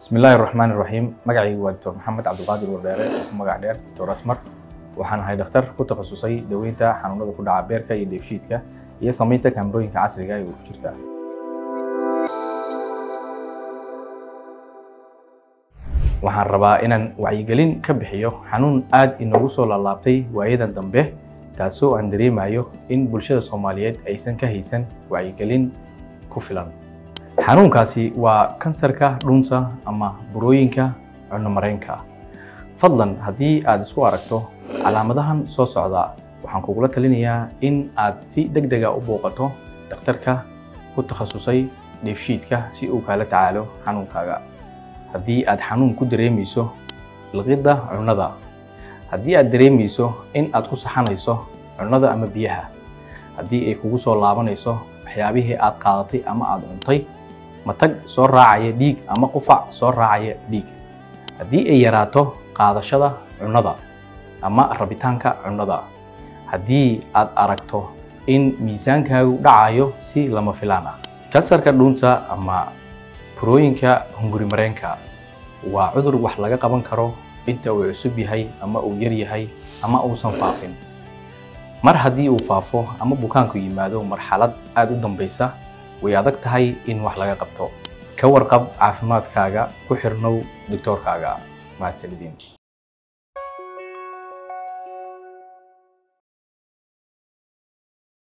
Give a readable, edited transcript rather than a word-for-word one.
Bismillaahi raxmaani raxiim. Magacaygu waa Doctor Maxamed Cabdiqaadir Wardheere oo ku magac dheer Doctor Asmar. Waxaan ahay dhakhtar ku takhasusay daweynta xanuunada ku dhaca beerka iyo dheefshiidka iyo samaynta kaamirooyinka casriga ee ku jirta. Waxaan rabaa inaan wacyigelin ka bixiyo xanuun aad inoogu soo laalaabtay waayadan dambe, taasoo aan dareemayo in bulshada Soomaaliyeed aysan ka haysan wacyigelin ku filan. Xanuunkaasi waa kansarka dhuunta ama burooyinka cuno mareenka. Fadlan haddii aad isku aragto calaamadahan soo socda, waxaan kugula talinayaa in aad si degdega u booqato dhakhtarka ku takhasusay dheefshiidka si uu kaala tacaalo xanuunkaaga. Haddii aad xanuun ku dareemayso liqidda cunnada, haddii aad dareemayso in aad ku saxanayso cunnada ama biyaha, haddii ay kugu soo laabanayso waxyaabihii aad qaadatay ama aad cuntay, matag soo raacaya dhiig ama qufac soo raacaya dhiig, haddii ay yaraato qaadashada cunnada ama rabitaanka cunnada, haddii aad aragto in miisaankaagu dhacayo si lama filaan ah. Kansarka dhuunta ama burooyinka hunguri mareenka waa cudur wax laga qaban karo inta uu cusub yahay ama uu yar yahay ama uusan faafin. Mar haddii uu faafo ama bukaanku yimaado marxalad aad u dambaysa, way adag tahay in wax laga qabto. Ka warqab caafimaadkaaga, ku xirnow doctoorkaaga. Mahadsanidin.